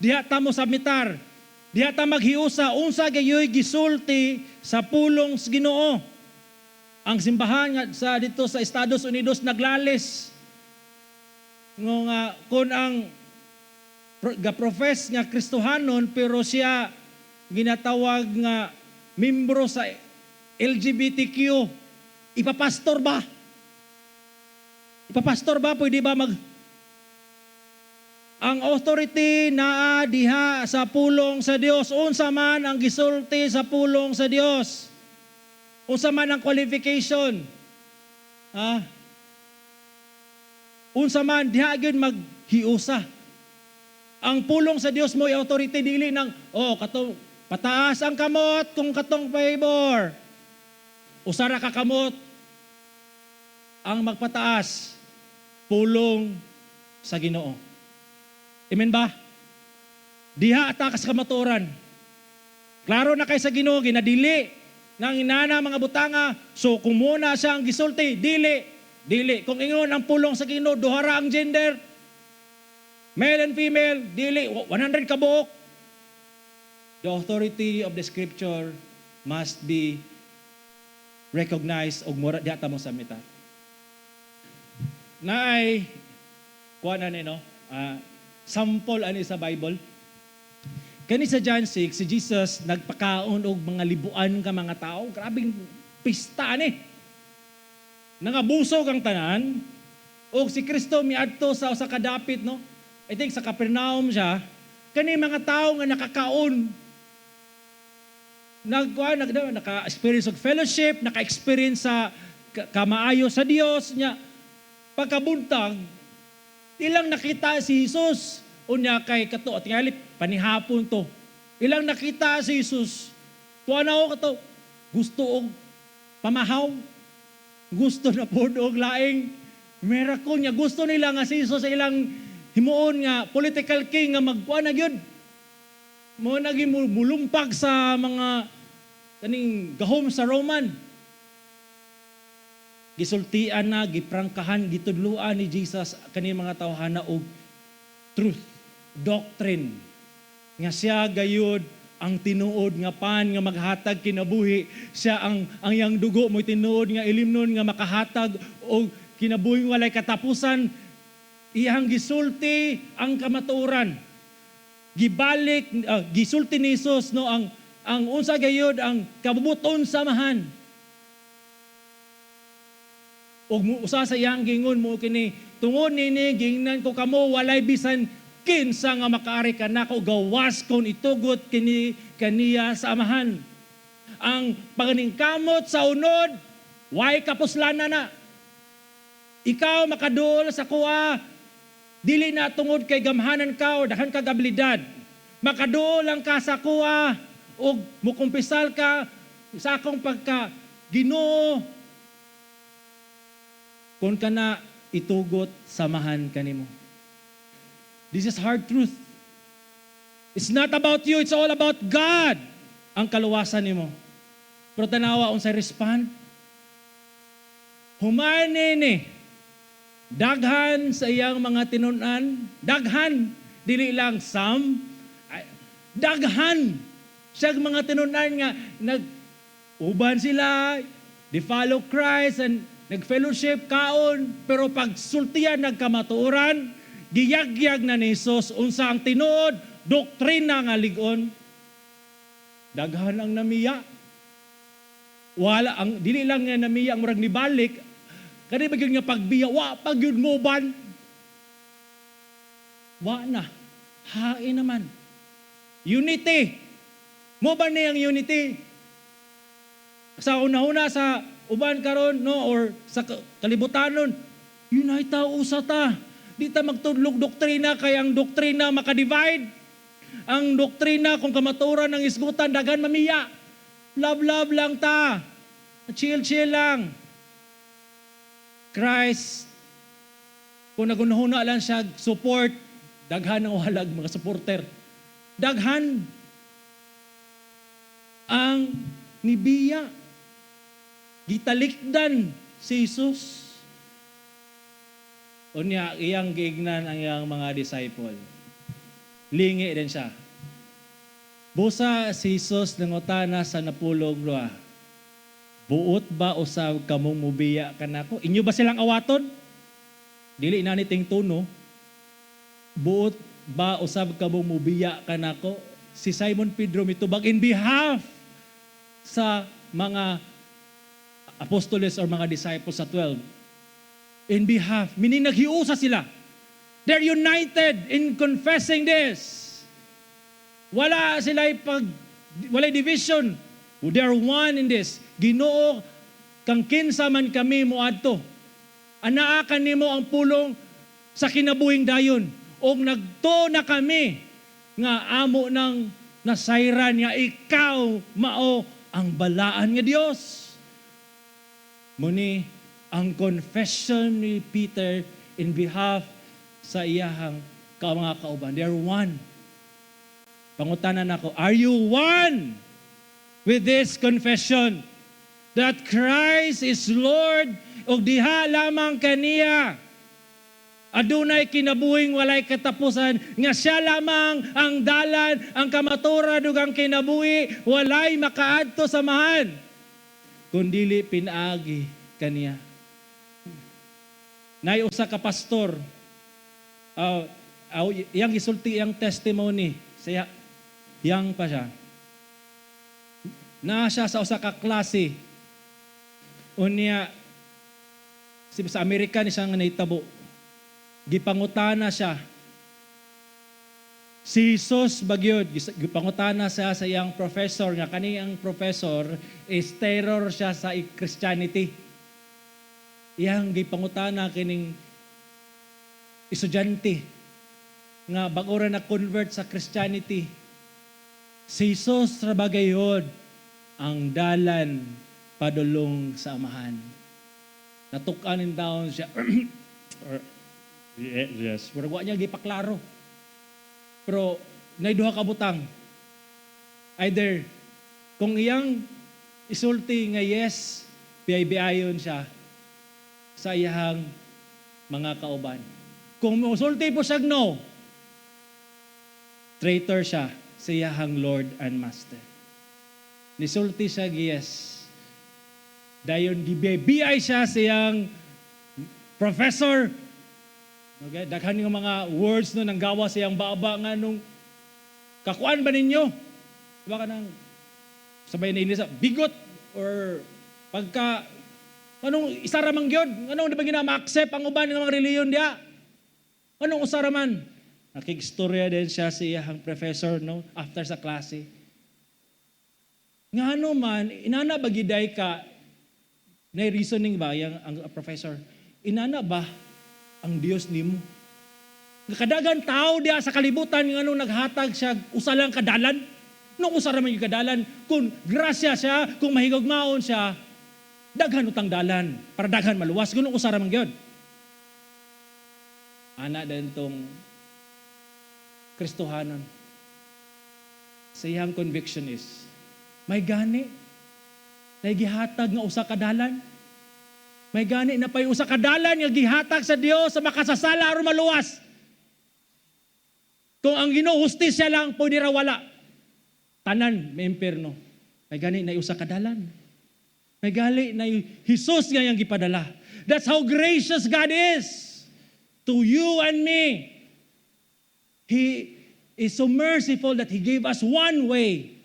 A: Diha ta mo submitar. Diha ta maghiusa unsa gayoy gisulti sa pulong sa Ginoo. Ang simbahan nga sa dito sa Estados Unidos naglalis nga kung ang ga-profess nga Kristohanon pero siya ginatawag nga membro sa LGBTQ, ipapastor ba? Ipapastor ba? Pwede ba mag Ang authority naa diha sa pulong sa Dios. Unsa man ang gisulti sa pulong sa Dios? Unsa man ang qualification? Ha? Unsa man diha gyud maghiusa. Ang pulong sa Dios mo authority, dili nang oh katong pataas ang kamot kung katong favor. Usa ra ka kamot ang magpataas, pulong sa Ginoo. Amen ba? Diha ta sa kamatuoran. Klaro na kay sa Ginoo ginadili nang inana mga butanga. So kung muna siya ang gisulti, dili. Dili. Kung ingon ang pulong sa Ginoo, duha ra ang gender, male and female, dili 100 ka buok. The authority of the scripture must be recognized ug mura diha ta mo submitar. Naay kuan ani, no? Sample ani sa Bible. Kani sa John 6, si Jesus nagpakaon og mga libuan ka mga tao. Grabing pista ani. Nangabusog ang tanan. Og si Kristo miadto sa usa ka dapit, no? I think sa Capernaum siya. Kani mga tao nga nakakaon, nag naka-experience og fellowship, naka-experience sa kamaayo sa Dios nya. Pagkabuntag, ilang nakita si Jesus. Unya kay kato tingali panihapon to. Ilang nakita si Jesus. Tuwa na ako kato. Gusto og pamahaw. Gusto na pod og laing miracle niya. Gusto nila nga si Jesus sa ilang himuon nga political king nga magkuan na gyud. Mo nagi mulumpag sa mga kaning gahom sa Roman. Gisultian na, giprangkahan, gitudluan ni Jesus kani mga tawhana og truth, doctrine. Nga siya gayud ang tinuod nga pan nga maghatag kinabuhi. Siya ang iyang dugo mo tinuod nga ilimnon nga makahatag og kinabuhi walay katapusan. Iyang gisulti ang kamatuoran. Gibalik gisulti ni Jesus, no, ang unsa gayud ang kabubuton sa Amahan. Ug usa sa iyang gingon mo kini, "Tungod nini gingnan ko kamo, walay bisan kinsa nga makaari kanako gawas kon itugot kini kaniya sa Amahan." Ang paningkamot sa unod, way kapuslanan na. Ikaw makaduol sa kuha, dili na tungod kay gamhanan ka o daghan kag abilidad. Makaduol lang ka sa kuha og mukumpisal ka sa akong pagka Ginoo kung kana itugot sa Amahan kanimo. This is hard truth. It's not about you, it's all about God. Ang kaluwasan nimo. Pero tanawa unsay respond. Human ni, daghan sa iyang mga tinun-an, daghan, dili lang some, ay, daghan siyang mga tinun-an nga nag uban sila, they follow Christ and nag-fellowship, kaon, pero pag sultian nagkamatuoran, giyagyag na ni Jesus unsa ang tinuod, doktrina nga lig-on. Daghan ang namiya. Wala ang dili lang nga namiya ang murag nibalik kani ba gyud nga pagbiya, wa pa gyud mo ban. Wa na. Hain naman. Unity. Mo ba ni ang unity? Sa una-una sa uban karon, no, or sa kalibutanon, unite ta, usa ta. Di ta magtudlog doktrina kay ang doktrina maka-divide. Ang doktrina, kung kamatuoran ng isgutan, daghan mamiya. Love love lang ta. Chill chill lang. Christ, kung nagunahuna lang siya support, daghan ang walag mga supporter. Daghan ang nibiya. Gitalikdan si Jesus. Unya, iyang giignan ang iyang mga disciple. Lingi din siya. Busa si Jesus nangutana sa napulog duha, "Buot ba usab kamong mubiya kanako?" Inyo ba silang awaton? Dili na ni ting tono. "Buot ba usab kamong mubiya kanako?" Si Simon Pedro mitubag in behalf sa mga apostoles or mga disciples sa 12. In behalf, meaning naghiusa sila. They're united in confessing this. Wala sila pag walay division. They are one in this. "Ginoo, kang kinsa man kami moadto? Anaa kanimo ang pulong sa kinabuhing dayon. Og nagtuo na kami nga amo nang nasayran nga ikaw mao ang balaan nga Dios." Muni ang confession ni Peter in behalf sa iyahang mga kauban. They are one. Pangutanan ako, are you one with this confession that Christ is Lord ug diha lamang kaniya adunay kinabuhing walay katapusan, nga siya lamang ang dalan, ang kamatuoran ug ang kinabuhi, walay makaadto sa Amahan kun dili pinaagi kaniya? Nay usa ka pastor, iyang gisulti iyang testimony siya, yang pa siya. Naa siya sa usa ka klase. Unya sa Amerika ni siya nga nahitabo. Gipangutana siya. Si Jesus bagyod, gipangutana siya sa iyang professor nga kani ang professor is terror siya sa Christianity. Iyang gipangutana kining estudyante nga bag-o ra na convert sa Christianity. "Si Jesus ra ba gayod Ang dalan padulong sa Amahan. Natuk-an taon siya. Or, yes, murag wa niya gipaklaro. Pero nay duha ka butang. Either kung iyang isulti nga yes, biyay-biyayon siya sa iyang mga kauban. Kung musulti po siya no, traitor siya sa iyang Lord and Master. Nisulti siya yes. Dayon gibiyay siya sa iyang professor. Okay, daghan nga mga words no nang gawa sa iyang baba nga nung kakuan ba ninyo? Diba ka nang sabay na inis bigot or pagka anong isa ra man gyud, anong di ba gina ma-accept ang uban nga mga relihiyon diha? Anong usa ra man? Nakigstorya din siya sa iyang professor, no, after sa klase. Nga ano man, inana ba giday ka, na reasoning ba yang ang professor? Inana ba ang Dios nimo? Nga kadagan tao diha sa kalibutan nga anong naghatag siya usa lang kadalan? Nung usa ra man yung kadalan, kung grasya siya, kung mahigugmaon siya, daghan utang dalan para daghan maluwas, kung usa ra man gyud. Ana din tong Kristohanon. Sa iyang conviction is, may gani, na gihatag nga usa ka dalan. May gani na pa'y usa ka dalan nga gihatag sa Dios sa makasasala aron maluwas. Kung ang Ginoo hustisya lang, pwede ra wala. Tanan may impierno. May gani na usa ka dalan. May gali na Jesus nga iyang gipadala. That's how gracious God is to you and me. He is so merciful that He gave us one way.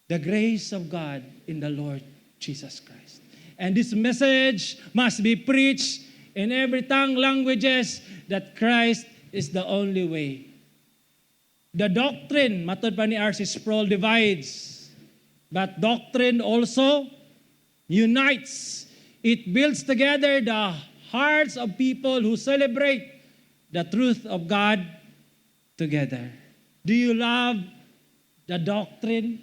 A: The grace of God in the Lord Jesus Christ. And this message must be preached in every tongue, languages, that Christ is the only way. The doctrine, matod pa ni R.C. Sproul, divides. But doctrine also unites. It builds together the hearts of people who celebrate the truth of God together. Do you love the doctrine?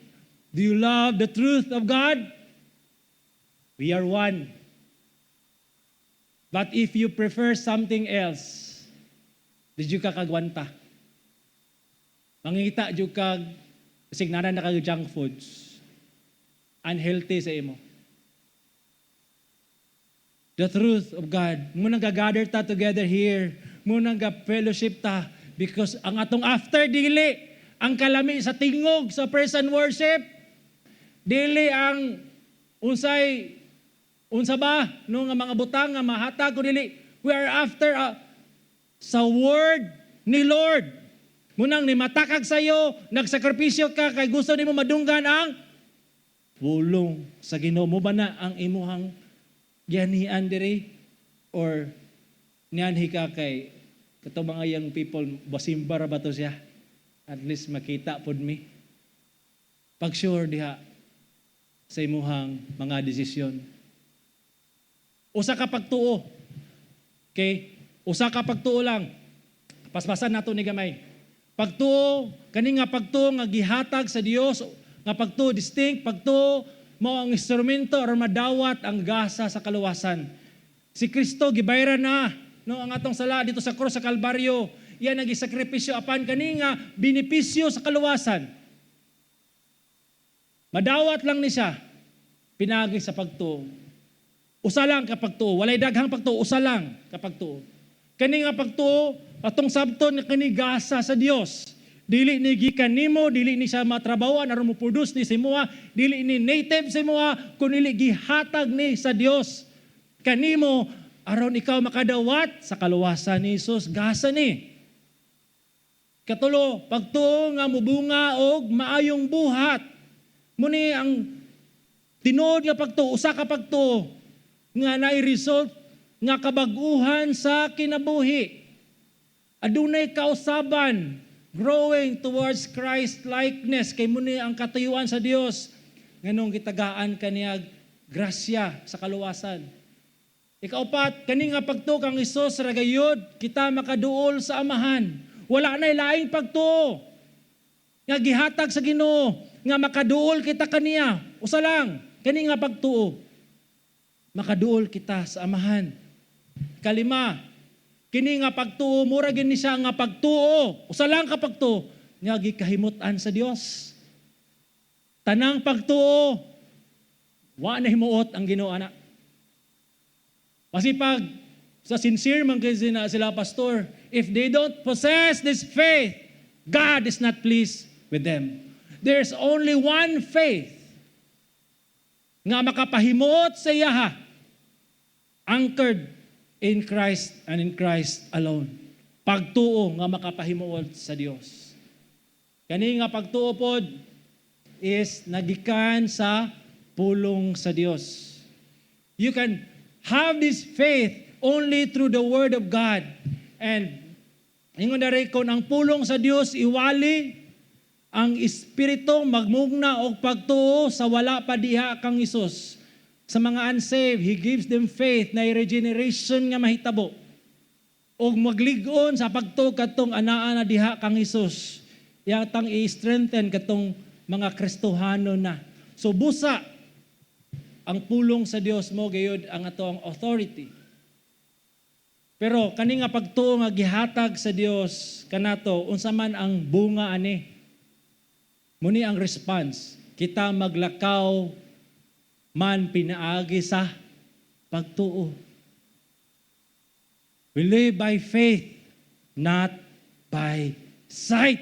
A: Do you love the truth of God? We are one. But if you prefer something else, di jud ka kagwanta. Mangita jud kag signaran na kag junk foods. Unhealthy sa imo. The truth of God. Mao nang gather ta together here. Mao nang fellowship ta. Because ang atong after dili, ang kalami sa tingog sa praise and worship, dili ang unsay unsa ba no nga mga butang nga mahatag ko, dili. We are after sa word ni Lord. Mao nang nimatakag sayo, nagsakripisyo ka kay gusto nimo madunggan ang pulong sa Ginoo. Mao ba na ang imuhang gianhian diri or nianhi ka kay kato mga young people, basimba ra ba to siya? At least makita pod mi. Pag sure diha sa imuhang mga desisyon. Usa ka pagtuo. Okay? Usa ka pagtuo lang. Paspasan nato ni gamay. Pagtuo, kani nga pagtuo nga gihatag sa Dios, nga pagtuo distinct, pagtuo mao ang instrumento aron madawat ang gasa sa kaluwasan. Si Kristo gibayran na no ang atong sala dito sa krus sa Kalbaryo. Iya nagisakripisyo apan kani nga benepisyo sa kaluwasan. Madawat lang ni siya pinagi sa pagtuo. Usa lang ka pagtuo, walay daghang pagtuo, usa lang ka pagtuo. Kani nga pagtuo, atong sabton nga kani gasa sa Dios. Dili ni gikan nimo, dili ni siya matrabawan aron mo produce ni sa imoha, dili ni native sa imoha, kun dili gihatag ni sa Dios. Kanimo aron ikaw makadawat sa kaluwasan ni Jesus, gasa ni. Katulo, pagtuo nga mubunga og maayong buhat. Mao ni ang tinuod nga pagtuo, usa ka pagtuo nga naay result nga kabag-uhan sa kinabuhi. Adunay kausaban, growing towards Christ likeness, kay mao ni ang katuyuan sa Dios nganong gitagaan kaniya grasya sa kaluwasan. Ikaupat, kani nga pagtuo kang Hesus ra gayud kita makaduol sa Amahan. Wala na laing pagtuo. Nga gihatag sa Ginoo nga makaduol kita kaniya. Usa lang kani nga pagtuo. Makaduol kita sa Amahan. Kalima, kini nga pagtuo mura gyud ni siya nga pagtuo. Usa lang ka pagtuo nga gikahimut-an sa Dios. Tanang pagtuo, wa na himuot ang Ginoo ana. Kasi pag sa sincere man kay sila, sila pastor, if they don't possess this faith, God is not pleased with them. There's only one faith nga makapahimuot sa iyaha, anchored in Christ and in Christ alone. Pagtuo nga makapahimuot sa Dios. Kani nga pagtuo pod is nagikan sa pulong sa Dios. You can have this faith only through the Word of God. And ingon na rin kung ang pulong sa Dios iwali, ang Espiritu magmugna og pagtuo sa wala pa diha kang Hesus. Sa mga unsaved, He gives them faith na regeneration nga mahitabo. Og maglig-on sa pagtuo kadtong anaa na diha kang Hesus. Yatang i-strengthen katong mga Kristohano na. So busa ang pulong sa Dios mo gayud ang ato ang authority. Pero kani nga pagtuo nga gihatag sa Dios kanato, unsa man ang bunga ani? Muni ang response, kita maglakaw man pinaagi sa pagtuo. We live by faith, not by sight.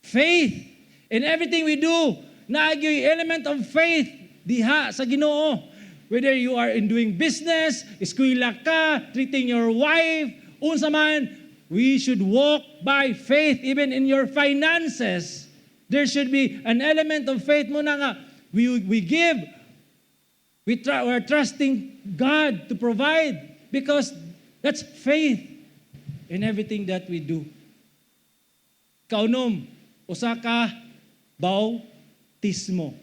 A: Faith in everything we do, naagyoy element of faith diha sa Ginoo. Whether you are in doing business, eskwela ka, treating your wife, unsa man, we should walk by faith even in your finances. There should be an element of faith mo na nga we give, we're trusting God to provide because that's faith in everything that we do. Kaunom, usa ka bautismo.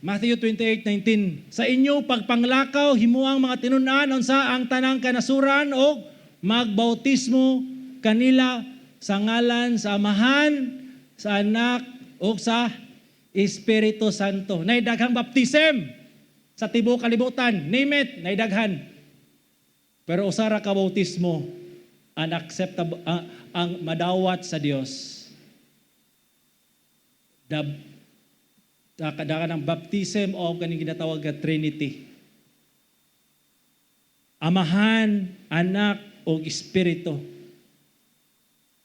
A: Matthew 28:19. Sa inyo pagpanglakaw, himuang mga tinun-an unsa ang tanang kanasuran og magbautismo kanila sa ngalan sa Amahan, sa Anak ug sa Espiritu Santo. Nay daghang baptism sa tibuok kalibutan. Name it, nay daghan. Pero usa ra ka bautismo ang acceptable, ang madawat sa Dios. The ng baptism of kaning ginatawag nga Trinity. Amahan, Anak, o Espiritu.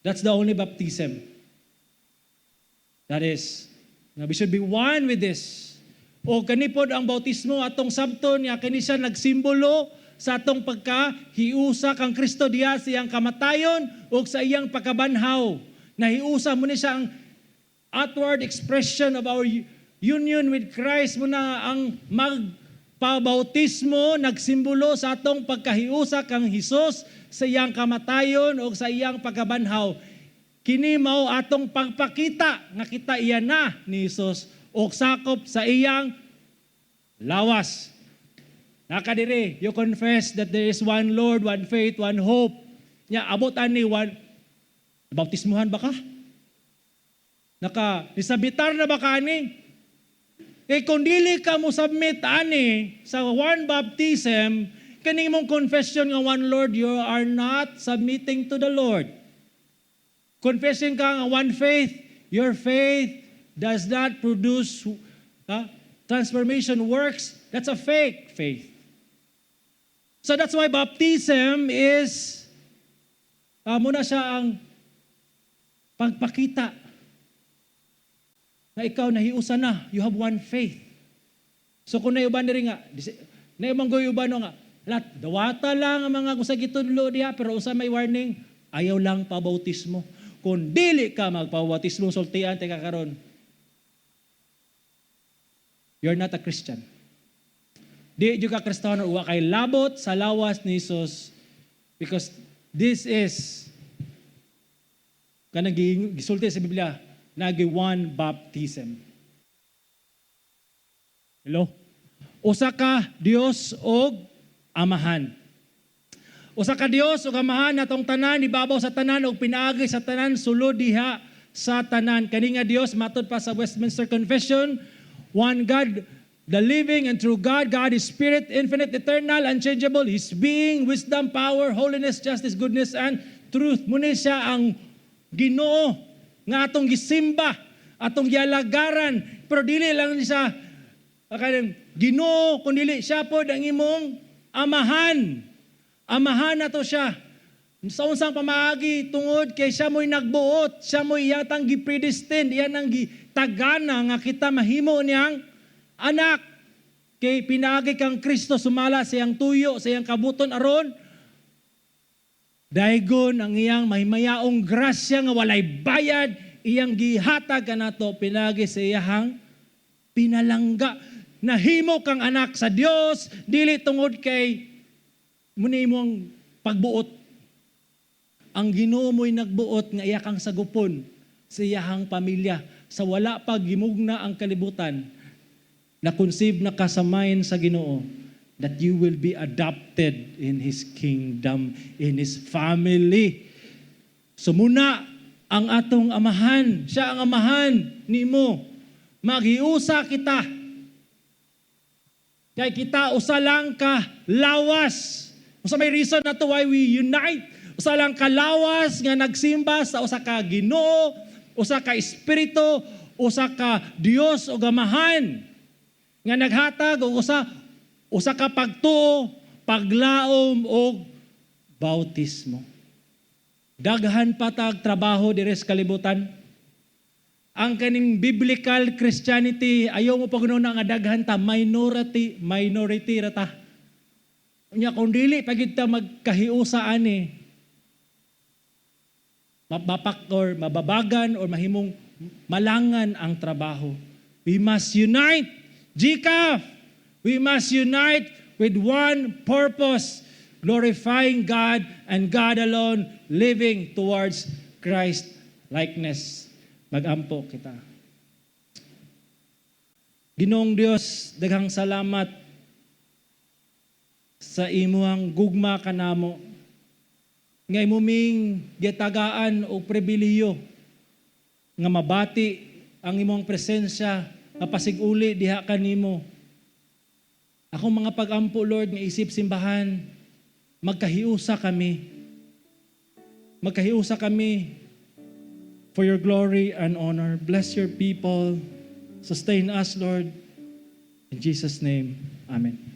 A: That's the only baptism. That is, we should be one with this. O kanipod ang bautismo atong sabton nga kini siya nagsimbolo sa atong pagka hiusa kang Kristo diha sa iyang kamatayon ug sa iyang pagkabanhaw. Nahiusa mo ni siya ang outward expression of our union with Christ mo na ang magpabautismo nagsimbolo sa atong pagkahiusa kang Hesus sa iyang kamatayon o sa iyang pagkabanhaw. Kini mao atong pagpakita nga kita iya na ni Hesus o sakop sa iyang lawas. Nakadiri, you confess that there is one Lord, one faith, one hope. Nya abot ani one bautismuhan ba ka? Naka nisabitar na ba ka ani? Kay kung dili ka mo submit ani sa one baptism, kaning mong confession nga one Lord, you are not submitting to the Lord. Confessing ka nga one faith, your faith does not produce transformation works. That's a fake faith. So that's why baptism is muna siya ang pagpakita na ikaw nahiusa na, you have one faith. So kung naiuban diri nga, naibang goy uban no nga, lat, dawata lang ang mga kusa gitudlo diha, pero usa may warning, ayaw lang pabautismo. Kung dili ka magpabautismo, sultian teka karon. You're not a Christian. Di jud ka Kristiyano, wa kay labot sa lawas ni Jesus because this is kanang gisulti sa Biblia, nagi one baptism. Hello? Usa ka Dios og Amahan. Usa ka Dios ug Amahan natong tanan ibabaw sa tanan ug pinaagi sa tanan sulod diha sa tanan. Kani nga Dios, matod pa sa Westminster Confession, one God, the living and true God. God is spirit, infinite, eternal, unchangeable. His being, wisdom, power, holiness, justice, goodness, and truth. Mao ni siya ang Ginoo nga atong gisimba, atong gialagaran, pero dili lang siya kanang Ginoo, kundi siya pod ang imong amahan. Amahan nato siya. Sa unsang pamaagi? Tungod kay siya mo'y nagbuot, siya mo'y iyatang gipredestined, iyan ang gitagana nga kita mahimo niyang anak. Kay pinaagi kang Kristo sumala sa iyang tuyo, sa iyang kabuton aron daygon ang iyang mahimayaong grasya nga walay bayad, iyang gihatag kanato pinaagi sa iyahang pinalangga. Nahimo kang anak sa Dios dili tungod kay muni imong pagbuot. Ang Ginoo mo'y nagbuot nga iya kang sagupon sa iyahang pamilya. Sa wala pa gimugna ang kalibutan, na-conceive na ka sa mind sa Ginoo that you will be adopted in His kingdom, in His family. So mao na ang atong amahan. Siya ang amahan nimo. Maghiusa kita. Kay kita usa lang ka lawas. Usa may reason na to why we unite. Usa lang ka lawas nga nagsimba sa usa ka Ginoo, usa ka Espiritu, usa ka Dios o Amahan nga naghatag og usa usa ka pagtuo, paglaom og bautismo. Daghan pa tag trabaho diri sa kalibutan. Ang kaning biblical Christianity, ayaw mo pag nga daghan ta, minority, minority ra ta. Unya kung dili pa gid ta magkahiusa ani, mabapak or mababagan or mahimong malangan ang trabaho. We must unite. GCAF, we must unite with one purpose, glorifying God and God alone, living towards Christ likeness. Magampo kita. Ginoong Dios, daghang salamat sa imuhang gugma kanamo nga imo ming gitagaan og pribilehiyo nga mabati ang imong presensya nga pasig-uli diha kanimo. Akong mga pagampo, Lord, nga isip simbahan, magkahiusa kami. Magkahiusa kami for your glory and honor. Bless your people. Sustain us, Lord. In Jesus' name, Amen.